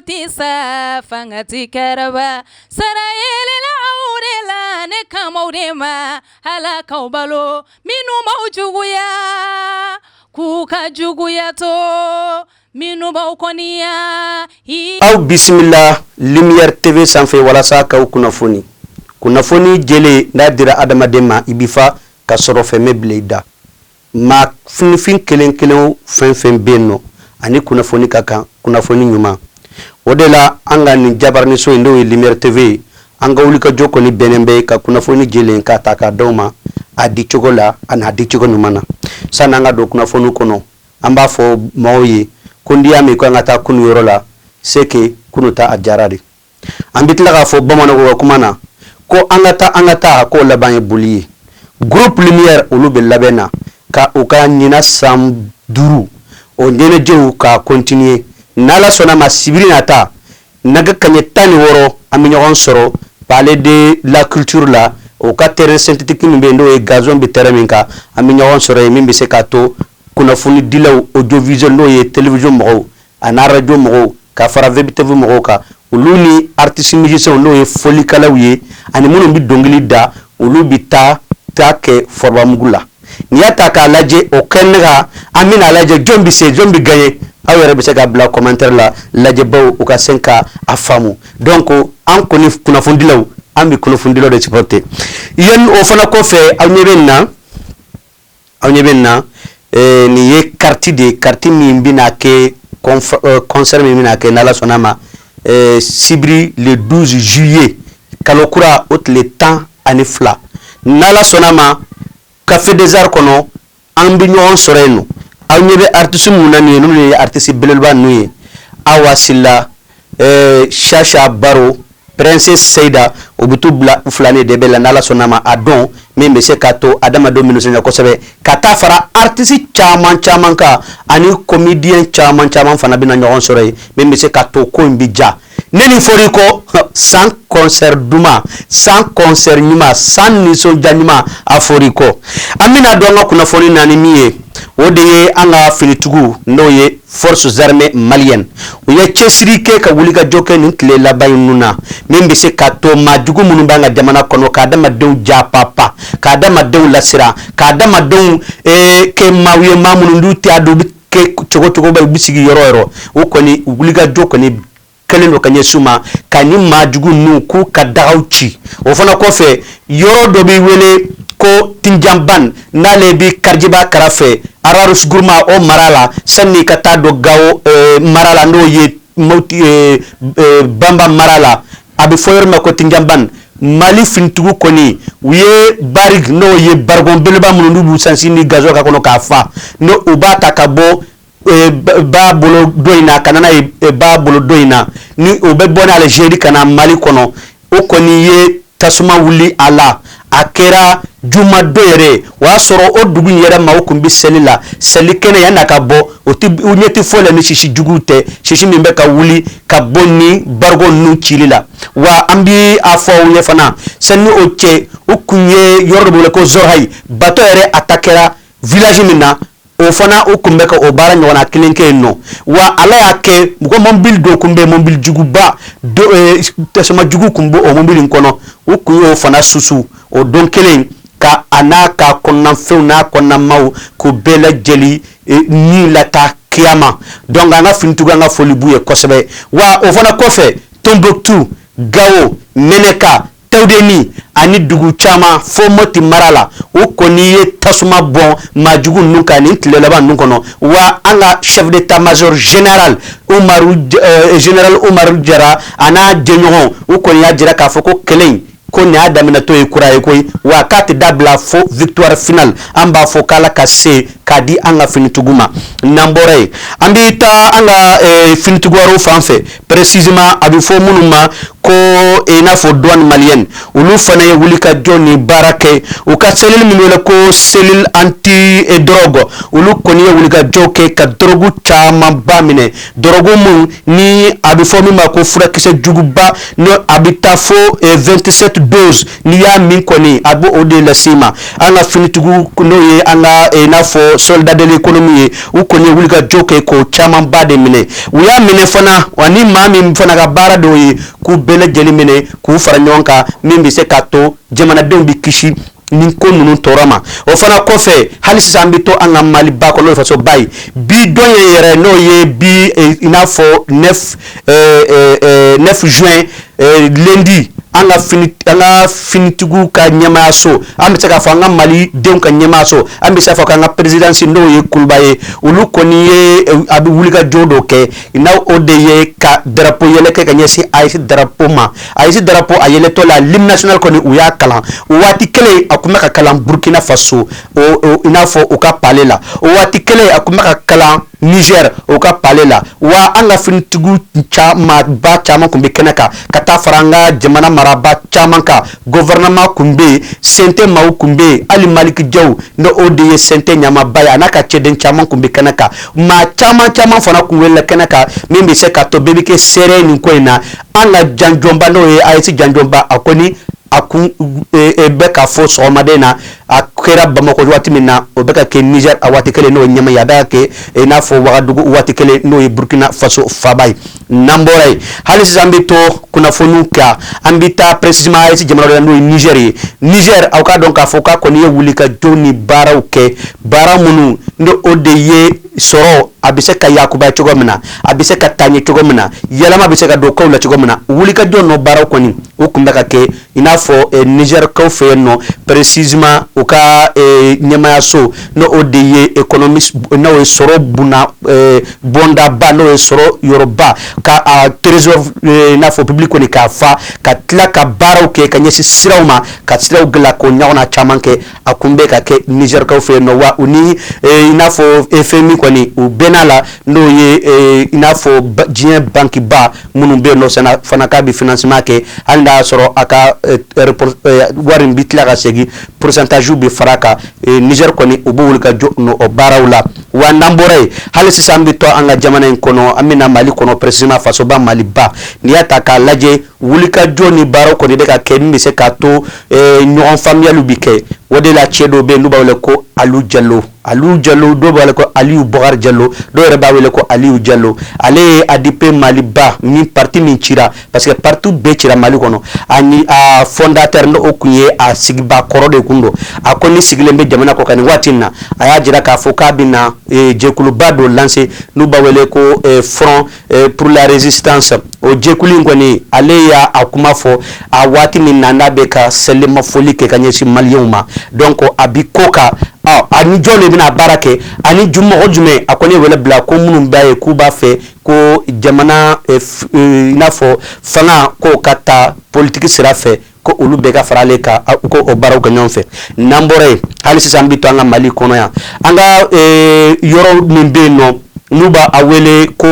tɛ sa, fanga tɛ karaba. Sara yelela aw de la, ne kan b'aw de ma. Ala k'aw balo, minnu b'aw juguya, k'u ka juguya to, minnu b'aw kɔniya. Aw bisimila Lumière TV sanfɛ walasa k'aw kunnafoni. Kunnafoni jɛlen n'a dira adamaden ma, i bi fa ka sɔrɔ fɛn mɛ bila i da. Maa finifin kelen kelen fɛn fɛn bɛ yen nɔ ani kunnafoni ka kan, kunnafoni ɲuman. O de la an ka nin jabaraniso in, n'o ye Lumière TV ye, an ka wulikajɔ kɔni bɛnnen bɛ ka kunnafoni jɛlen k'a ta k'a d'aw ma a di cogo la a n'a di cogo ɲuman na. Sani an ka don kunnafoni kɔnɔ, an b'a fɔ maaw ye ko n'i y'a mɛn ko an ka taa kunu yɔrɔ la, c'est que kunu ta a diyara de. An bɛ tila k'a fɔ bamananw ka kuma na ko an ka taa, an ka taa, k'o laban ye boli ye. Groupe Lumière, olu bɛ labɛn na ka u ka ɲinan san 5 o ɲɛnajɛw ka continuer. N'Ala sɔnna ma, sibiri nata nɛgɛ kaɲɛ 16, an bɛ ɲɔgɔn sɔrɔ Palais de la Culture la, o ka terrain synthétique min bɛ yen, n'o ye gazon bɛ terrain min kan. An bɛ ɲɔgɔn sɔrɔ yen, min bɛ se k'a to kunnafonidilaw audiovisuel, n'o ye télévision mɔgɔw a n'a radio mɔgɔw, ka fara VBTV mɔgɔw kan, olu ni artiste musiciens, n'o ye fɔlikɛlaw ye ani minnu bɛ dɔnkili da, olu bɛ taa taa kɛ forobamugu la. N'i y'a ta k'a lajɛ, o kɛnɛ kan, an bɛna lajɛ jɔn bɛ se, jɔn bɛ gagner. Aw yɛrɛ bɛ se ka bila commentaire la, lajɛbaw u ka se ka a faamu. Donc an kɔni kunnafonidilaw, an bɛ kunnafonidilaw de supporter yen. O fana kɔfɛ, aw ɲɛ bɛ nin na, aw ɲɛ bɛ nin na, nin ye carte de ye, carte min bɛna kɛ concert min bɛna kɛ, n'Ala sɔnna ma, sibiri le 12 juillet, kalo kura o tile 12, n'Ala sɔnna ma, Café des Arts kɔnɔ, an bɛ ɲɔgɔn sɔrɔ yen nɔ. Aw ɲɛ bɛ artiste mun na nin ye, ninnu ye artiste belebeleba ninnu ye: Awa Sila, Chacha Baro, Princesse Seyida. O bɛ t'u bila u filanin de bɛ la, n'Ala sɔnna ma, a dɔn min bɛ se k'a to adamadenw bɛ nisɔndiya kosɛbɛ, ka taa fara artiste caman caman kan, ani comédien caman caman fana bɛna ɲɔgɔn sɔrɔ yen, min bɛ se k'a to ko in bɛ ja. Ne ni fɔr'i kɔ, san concert duman, san concert ɲuman, san nisɔndiya ɲuman, a fɔr'i kɔ. An bɛna don an ka kunnafoni na ni min ye, o de ye an ka finitigiw, n'o ye Forces armées maliennes. U ye cɛsiri kɛ ka wulikajɔ kɛ nin tile laban in na, min bɛ se k'a to maa jugu minnu b'an ka jamana kɔnɔ, ka adamadenw japapa, ka adamadenw lasiran, ka adamadenw kɛ maaw ye, maa minnu n'u t'a dɔn u bɛ kɛ cogo cogo, u bɛ sigi yɔrɔ o yɔrɔ. O kɔni wulikajɔ kɔni kɛlen don ka ɲɛsin u ma, ka ni maa jugu ninnu k'u ka dagaw ci. O fana kɔfɛ, yɔrɔ dɔ bɛ wele ko Tinjanban, n'ale bɛ Karijiba kɛrɛfɛ, Rharous Gourma o mara la, sanni ka taa don Gawo mara la, n'o ye Moti Banba mara la, a bɛ fɔ yɔrɔ min ma ko Tinjanban. Mali finitigiw kɔni, u ye barrique, n'o ye barigon belebeleba minnu n'u b'u sansi ni gazon ka kɔnɔ k'a fa, n'o u b'a ta ka bɔ ba bolo dɔ in na ka na n'a ye ba bolo dɔ in na, ni o bɛ bɔ n'Algérie ka na Mali kɔnɔ, o kɔni ye tasuma wuli a la. A kɛra juma dɔ yɛrɛ, o y'a sɔrɔ o dugu in yɛrɛ maaw tun bɛ seli la, seli kɛnɛ yanni a ka bɔ, o tɛ u ɲɛ tɛ foyi la ni sisi juguw tɛ, sisi min bɛ ka wuli ka bɔ ni barigon ninnu cili la. Wa an bɛ a fɔ aw ye fana, sani o cɛ, u kun ye yɔrɔ dɔ bɛ wele ko Zɔrɔhayi, bateau yɛrɛ attaquera village min na, o fana u kun bɛ ka o baara ɲɔgɔnna kelen kɛ yen nɔ. Wa Ala y'a kɛ, mɔgɔ mɔbili dɔ kun bɛ, mɔbili juguba, tasuma jugu kun bɛ o mɔbili in kɔnɔ, u kun y'o fana susu o don kelen, ka a n'a ka kɔnɔnafɛnw n'a kɔnɔnamaw k'u bɛɛ lajɛlen ni lataa kiyama. Donc an ka finitigiw, an ka foli b'u ye kosɛbɛ. Wa o fana kɔfɛ, Tombouctou, Gao, Meneka, Tawudeni ani dugu caman fo Moti mara la, o kɔni ye tasuma bɔn maajugu ninnu kan nin tile laban ninnu kɔnɔ. Wa an ka chef d'état-major général Umaru, général Umaru Jara a n'a jɛɲɔgɔn, u kɔni y'a jira k'a fɔ ko kɛlɛ in ko nin y'a daminɛtɔ ye kura ye koyi, wa k'a tɛ dabila fo victoire finale. An b'a fɔ k'Ala ka se k'a di an ka finitigiw ma. N'an bɔra yen, an bɛ taa an ka finitigiw wɛrɛw fan fɛ, précisément a bɛ fɔ minnu ma ko i n'a fɔ douane malienne, olu fana ye wulikajɔ ni baara kɛ. U ka cellule min wele ko cellule anti drogue, olu kɔni ye wulikajɔ kɛ ka drogue camanba minɛ, drogue mun ni a bɛ fɔ min ma ko furakisɛ juguba, n'o a bɛ taa fo 27 dose, n'i y'a min kɔni, a b'o o de lase i ma. An ka finitigiw, n'o ye an ka n'a fɔ soldat de l'économie ye, u kɔni ye wulikajɔ kɛ k'o camanba de minɛ. U y'a minɛ fana wa, ni maa min fana ka baara dɔw ye k'u bɛɛ lajɛlen minɛ k'u fara ɲɔgɔn kan, min bɛ se k'a to jamanadenw bɛ kisi nin ko ninnu tɔɔrɔ ma. O fana kɔfɛ, hali sisan an bɛ to an ka Maliba kɔnɔ, n'o ye fasoba ye. Bi don ye yɛrɛ, n'o ye bi i n'a fɔ 9 juin, lundi, an ka finitigiw ka ɲɛmaayaso, an bɛ se k'a fɔ an ka Malidenw ka ɲɛmaayaso, an bɛ se k'a fɔ k'an ka présidence, n'o ye Kuluba ye, olu kɔni ye a bɛ wulikajɔ dɔ kɛ, n'a o de ye ka drapeau yɛlɛ kɛ ka ɲɛsin AES drapeau ma. AES drapeau a yɛlɛtɔ la, l'hymne national kɔni, u y'a kalan. O waati kelen, a tun bɛ ka kalan Burkina Faso, o i n'a fɔ u ka palais la. O waati kelen, a tun bɛ ka kalan Niger, o ka palais la. Wa an ka finitigiw camanba caman tun bɛ kɛnɛ kan, ka taa fara an ka jamana maraba caman kan. Gouvernement tun bɛ yen, CNT maaw tun bɛ yen, hali Maliki Jaw, n'o o de ye CNT ɲɛmaaba ye, a n'a ka cɛden caman tun bɛ kɛnɛ kan. Maa caman caman fana tun welela kɛnɛ kan, min bɛ se k'a to bɛɛ bɛ kɛ seere ye nin ko in na. An ka janjɔnba, n'o ye AES janjɔnba, a kɔni a kun bɛ k'a fɔ sɔgɔmaden na, a kɛra Bamakɔ waati min na, o bɛ ka kɛ Niger a waati kelen, n'o ye Ɲamɛ ye, a bɛ ka kɛ i n'a fɔ Wagadugu waati kelen, n'o ye Burkina Faso faaba ye. N'an bɔra yen, hali sisan an bɛ to kunnafoniw kan. An bɛ taa précisément AES jamana dɔ la, n'o ye Niger ye. Niger, aw k'a dɔn k'a fɔ k'a kɔni ye wulikajɔ ni baaraw kɛ, baara minnu ni o de ye sɔrɔ a bɛ se ka yakubaya cogo min na, a bɛ se ka taa ɲɛ cogo min na, yɛlɛma bɛ se ka don kow la cogo min na. Wulikajɔ nɔ baaraw kɔni, o tun bɛ ka kɛ i n'a fɔ Nizɛrikaw fɛ yen nɔ, précisément u ka ɲɛmaayaso, n'o o de ye économie, n'o ye sɔrɔ buna bɔndaba, n'o ye sɔrɔ yɔrɔba, ka a trésor i n'a fɔ public kɔni k'a fa, ka tila ka baaraw kɛ ka ɲɛsin siraw ma, ka siraw dilan, k'o ɲɔgɔnna caman kɛ. A kun bɛ ka kɛ Nizɛrikaw fɛ yen nɔ. Wa u ni i n'a fɔ FMI kɔni, u bɛn'a la, n'o ye i n'a fɔ diɲɛ bankiba minnu bɛ yen nɔ fana, k'a bɛ financement kɛ, hali n'a y'a sɔrɔ a ka wari in bɛ tila ka segin, pourcentage bɛ fara a kan. Niger kɔni, u b'o wuli ka jɔ o baaraw la. Wa n'an bɔra yen, hali sisan an bɛ to an ka jamana in kɔnɔ, an bɛ na Mali kɔnɔ, précisément fasoba Maliba. N'i y'a ta k'a lajɛ, wulikajɔ ni baaraw kɔni bɛ ka kɛ min bɛ se k'a to ɲɔgɔn faamuyaliw bɛ kɛ. O de la, cɛ dɔw bɛ yen n'u b'a wele ko Alu Jalo, Alu Jalo, dɔw b'a wele ko Aliyu Bɔkari Jalo, dɔw yɛrɛ b'a wele ko Aliyu Jalo. Ale ye ADP Maliba min parti min cira, parce que parti bɛɛ cira Mali kɔnɔ, ani a fondateur, n'o o kun ye a sigibaa kɔrɔ de kun don. A kɔni sigilen bɛ jamana kɔ kan nin waati in na. A y'a jira k'a fɔ k'a bɛna jɛkuluba dɔ lancer, n'u b'a wele ko Front pour la résistance. O jɛkulu in kɔni, ale y'a a kuma fɔ a waati min na n'a bɛ ka selimafoli kɛ ka ɲɛsin maliyɛnw ma. Donc a bi ko kan, ani jɔn de bɛna baara kɛ, ani mɔgɔ jumɛn? A kɔni ye wele bila ko minnu b'a ye k'u b'a fɛ ko jamana i n'a fɔ fanga k'o ka taa politiki sira fɛ, ko olu bɛɛ ka fara ale kan, ko o baaraw kɛ ɲɔgɔn fɛ. N'an bɔra yen, hali sisan an bɛ to an ka Mali kɔnɔ yan. An ka yɔrɔ min bɛ yen nɔ n'u b'a a wele ko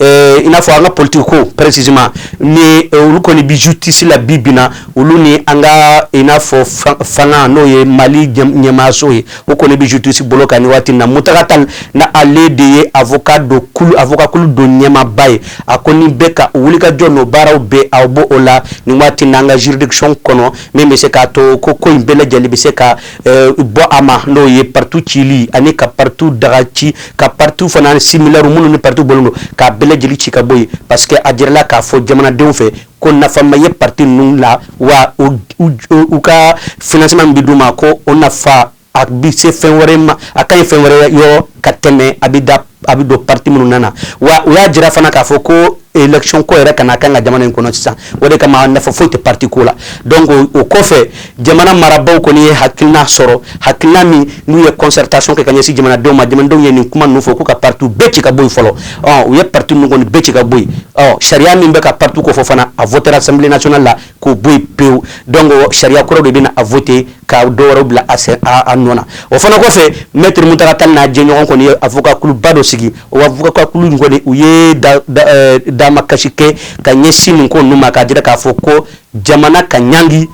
i n'a fɔ an ka politique ko précisément, ni olu kɔni bi justice la bi bi na, olu ni an ka i n'a fɔ fanga, n'o ye Mali ɲɛmaayaso ye, o kɔni bi justice bolo kan nin waati in na. Mountaga Tall, na ale de ye avocat dɔ kulu, avocat kulu dɔ ɲɛmaaba ye, a kɔni bɛ ka wulikajɔ n'o baaraw bɛɛ aw bɔ o la nin waati in na an ka juridiction kɔnɔ, min bɛ se k'a to ko ko in bɛɛ lajɛlen bɛ se ka bɔ a ma, n'o ye parti cili ani ka parti daga ci, ka parti fana similaire minnu ni parti bɔlen don, k'a bɛɛ lajɛlen ci ka bɔ yen, parce que a jirala k'a fɔ jamanadenw fɛ ko nafa ma ye parti ninnu la, wa u ka financement min bɛ d'u ma, ko o nafa a bɛ se fɛn wɛrɛ ma, a ka ɲi fɛn wɛrɛ yɔrɔ ka tɛmɛ a bɛ da a bɛ don parti minnu nana. Wa u y'a jira fana k'a fɔ ko élection ko yɛrɛ kana kan ka jamana in kɔnɔ sisan, o de kama nafa foyi tɛ parti ko la. Donc o kɔfɛ, jamana marabaaw kɔni ye hakilina sɔrɔ, hakilina min n'u ye concertation kɛ ka ɲɛsin jamanadenw ma. Jamanadenw ye nin kuma ninnu fɔ k'u ka parti bɛɛ ci ka bɔ yen fɔlɔ. Ɔ u ye parti ninnu kɔni bɛɛ ci ka bɔ yen. Ɔ sariya min bɛ ka parti ko fɔ fana, a voté Assemblée nationale la k'o bɔ yen pewu. Donc sariya kura de bɛna a voté ka dɔ wɛrɛw bila a nɔ na. O fana kɔfɛ, maître Mountaga Tall n'a jɛɲɔgɔn kɔni ye avocat kuluba dɔ sigi. O avocat kulu in kɔni, u ye damakasi kɛ ka ɲɛsin nin ko ninnu ma, k'a jira k'a fɔ ko jamana ka ɲangi,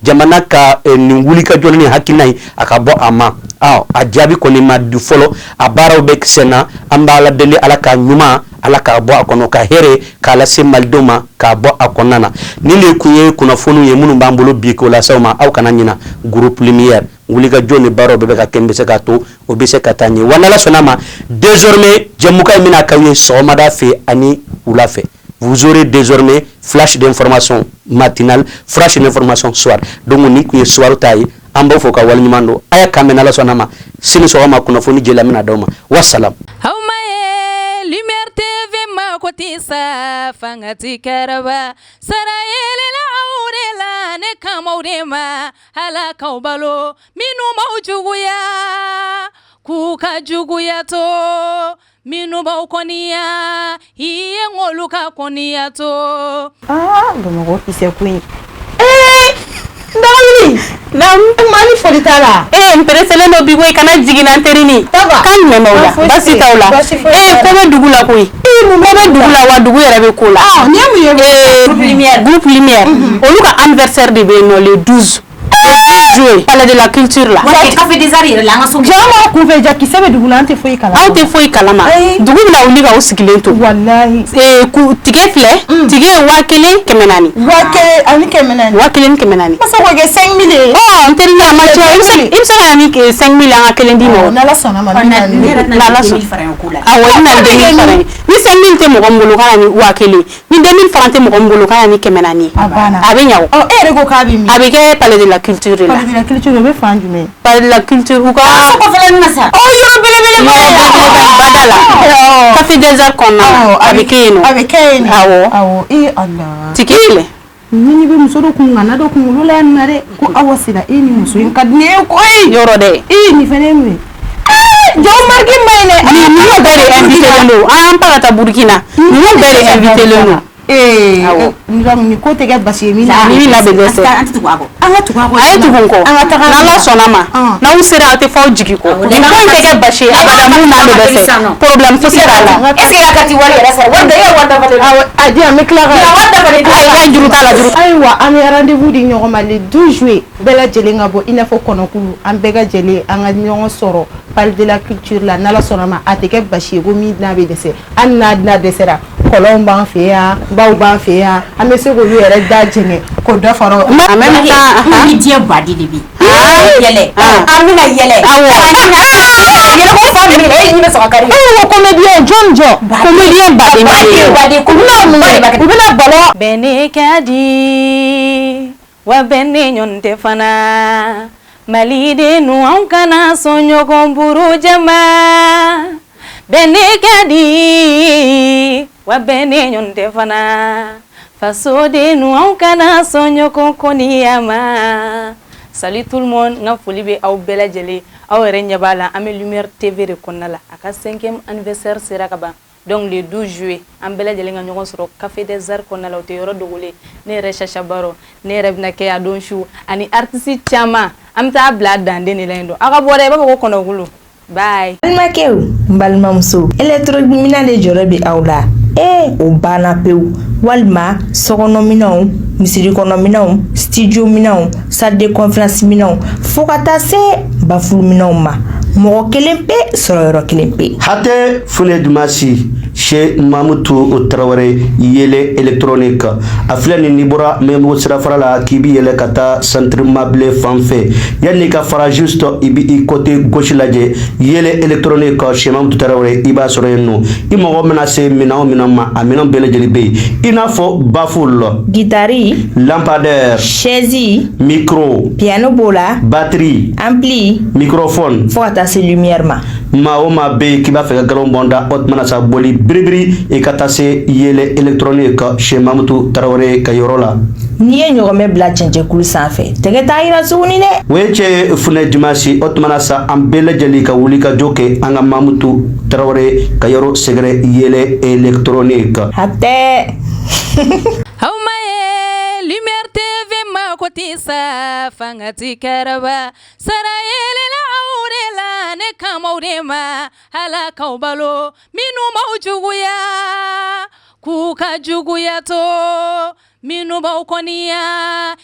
jamana ka nin wulikajɔ ni hakilina ye, a ka bɔ a ma. A jaabi kɔni ma di fɔlɔ, a baaraw bɛ sen na. An b'a la deli, Ala ka ɲuman Ala k'a bɔ a kɔnɔ ka hɛrɛ k'a lase malidenw ma k'a bɔ a kɔnɔna na. Nin de kun ye kunnafoniw ye minnu b'an bolo bi k'o lase aw ma. Aw kana ɲina groupe Lumière, wulikajɔ ni baaraw bɛɛ bɛ ka kɛ n bɛ se k'a to o bɛ se ka taa ɲɛ wa. N'Ala sɔnna a ma, désormais jɛmukan in bɛna k'aw ye sɔgɔmada fɛ ani wula fɛ. Vous aurez désormais flash d'information matinale, flash d'information soir. Donc nin kun ye soir ta ye. An b'aw fo ka waleɲuman don. A y'a kan mɛn, n'Ala sɔnna a ma, sini sɔgɔma kunnafoni jɛlen an bɛna d'aw ma. Wasalam. Aw ma ye Lumière TV mako tɛ sa, fanga ti kɛrɛba sara yelela aw de la, ne kamaw de ma. Ala k'aw balo, minnu b'aw juguya k'u ka juguya to, minnu b'aw kɔniya i ye ŋ'olu ka kɔniya to. Aa, Bamakɔ kisɛ ko in. Ee, n dɔgɔnin. Naam. Maa ni foli t'a la. Ee, n pereselen don bi koyi. Kana jigin na, n terini. Ça va? Kan jumɛn b'aw la? Ah, fosi Baasi tɛ. t'aw la? Baasi foyi Ee, t'a la. ko bɛ dugu la koyi. Ko bɛ dugu la wa, dugu yɛrɛ bɛ ko la. Ah, nin ye mun ye? Ee, Groupe Lumière. Groupe Lumière. Olu ka anniversaire de bɛ yen nɔ le 12 juillet, Palais de la Culture la. Café des Arts yɛrɛ la, an ka so. Jama kunfɛ ja kisɛ bɛ dugu la, an tɛ foyi kalama. Aw tɛ foyi kalama. Ayi. Dugu bɛna wuli k'aw sigilen to. Walahi. Ee, tigɛ filɛ, tigɛ ye 1400. 1400. 1400. Masa k'o kɛ 5000 ye. Ɔ, n terinin, a ma ca. I bɛ se ka na ni 5000 an ka kelen d'i ma o. N'Ala sɔnna ma, n bɛ na ni. Ne yɛrɛ tɛna N'Ala 2000 sɔnna. fara ɲɔgɔn ko la. Awɔ, i bɛna ni 2000 fara ye. Ni 5000 tɛ mɔgɔ min bolo, ka na ni 1000. Ni 2000 francs tɛ mɔgɔ min bolo, ka na ni 400 ye. A banna. A bɛ ɲa o. Ɔ, e yɛrɛ ko k'a bɛ min? A bɛ kɛ Palais de la Culture de la. Palais de la Culture, o bɛ fan jumɛn? Palais de la Culture, u ka Kɔfɛla ninnu na sa. Ɔ, yɔrɔ belebeleba. Yɔrɔ belebeleba bada la, Café des Arts kɔnɔna na, a bɛ kɛ yen nɔ. A bɛ kɛ yen nɔ. Awɔ. Awɔ, ee Ala. Tike filɛ. Ni bɛ muso dɔ kun ŋana dɔ kunkolo la yan nɔ dɛ, ko Awa Sira, e ni muso in ka di ne ye koyi. Yɔrɔ dɛ. Ee, nin fɛnɛ ye mun ye? Ee, jɔn marque ma ɲi dɛ. Ni ninnu bɛɛ de invité len don. An pa ka taa Burukina, ninnu bɛɛ de invité len don. Ee. Awɔ. Nin ko tɛ kɛ basi ye min na. Ni min labɛn dɛsɛ. An tɛ tugu a kɔ. An ka tugu a kɔ. A ye tugu n kɔ. An ka taga. N'Ala sɔnna ma, n'aw sera, aw tɛ f'aw jigi kɔ. Nin ko in tɛ kɛ basi ye abada, mun n'a bɛ dɛsɛ, problème fosi t'a la. Est ce que i ka carte wari yɛrɛ sara? Wari da, e ye wari dafalen. Awɔ, a di yan, n bɛ tila ka. Wari dafalen. Ayi, ka juru t'a la, juru. Ayiwa, an bɛ rendez-vous di ɲɔgɔn ma le 12 juillet. Bɛɛ lajɛlen ka bɔ i n'a fɔ kɔnɔkulu, an bɛɛ ka jɛlen an ka ɲɔgɔn sɔrɔ Palais de la Culture la. N'Ala sɔnna ma, a tɛ kɛ basi ye ko min n'a bɛ dɛsɛ. Hali n'a n'a dɛsɛra, kɔlɔnw b'an fɛ yan, baw b'an fɛ yan, an bɛ se k'olu yɛrɛ da jɛngɛ k'o dɔ fara o. En même temps. Ni diɲɛ baden de bɛ yen. Yɛlɛ. An bɛna yɛlɛ. Awɔ. Yɛlɛ ko fa minɛ, e ɲi bɛ sɔrɔ kari. E ko comédien jɔn jɔ? Comédien baden bɛ yen. Baden, U bɛna mun kɛ? U bɛna ballon. Bɛn ne ka di wa, bɛn ne ɲɔgɔn tɛ fana. Maliden anw kana sɔn ɲɔgɔn burujama. Bɛn ne ka di wa, bɛn ne ɲɔgɔn tɛ fana. Fasoden anw kana sɔn ɲɔgɔn kɔniya ma. Salut tout le monde, n ka foli bɛ aw bɛɛ lajɛlen. Aw yɛrɛ ɲɛ b'a la, an bɛ Lumière TV de kɔnɔna la. A ka cinquième anniversaire sera ka ban. Donc le 12 juillet, an bɛɛ lajɛlen ka ɲɔgɔn sɔrɔ Café des Arts kɔnɔna la. O tɛ yɔrɔ dogolen. Ne yɛrɛ Chacha Baro, ne yɛrɛ bɛna kɛ a don su ani artiste caman. An bɛ taa bila danden de la yen nɔ. Aw ka bɔ dɛ, i b'a fɔ ko kɔnɔkulu. Bye. Balimakɛw, n balimamuso, électronique de jɔrɔ bɛ aw la. Ee, o banna pewu. Walima sokɔnɔminɛnw, misiri kɔnɔminɛnw, studio minɛnw, salle de conférence minɛnw, fo ka taa se baffle minɛnw ma, mɔgɔ kelen pe sɔrɔ yɔrɔ kelen pe. Hatɛ Fune Dumasi chez Mamutu Tarawele, Yele Électronique. A filɛ nin, n'i bɔra Mɛmbugu sirafara la k'i bi yɛlɛ ka taa Centre Mabile fan fɛ, yanni ka fara, juste i bi i côté gauche lajɛ, Yele Électronique chez Mamutu Tarawele, i b'a sɔrɔ yen nɔ. I mago mana se minɛn o minɛn ma, a minɛn bɛɛ lajɛlen bɛ yen, i n'a fɔ baffle, Gitari, lampadaire, chaise, micro, piano b'o la, batterie, ampli, microphone, fo ka taa se lumière ma. Maa o maa bɛ yen k'i b'a fɛ ka galon bɔn da, o tuma na sa, boli biribiri i ka taa se Yele Électronique chez Mamutu Tarawele ka yɔrɔ la. N'i ye ɲɔgɔmɛ bila cɛncɛnkulu sanfɛ, tɛgɛ t'a yira tuguni dɛ. O ye cɛ Funɛ Dimasi. O tuma na sa, an bɛɛ lajɛlen ka wuli ka jɔ kɛ an ka Mamutu Tarawele ka yɔrɔ sɛgɛrɛ, Yele Électronique. Hatɛ. Aw ma ye Lumière TV mako tɛ sa, fanga ti kɛrɛba sara yelela aw de la, ne kamaw de ma. Ala k'aw balo, minnu b'aw juguya k'u ka juguya to, minnu b'aw kɔniya.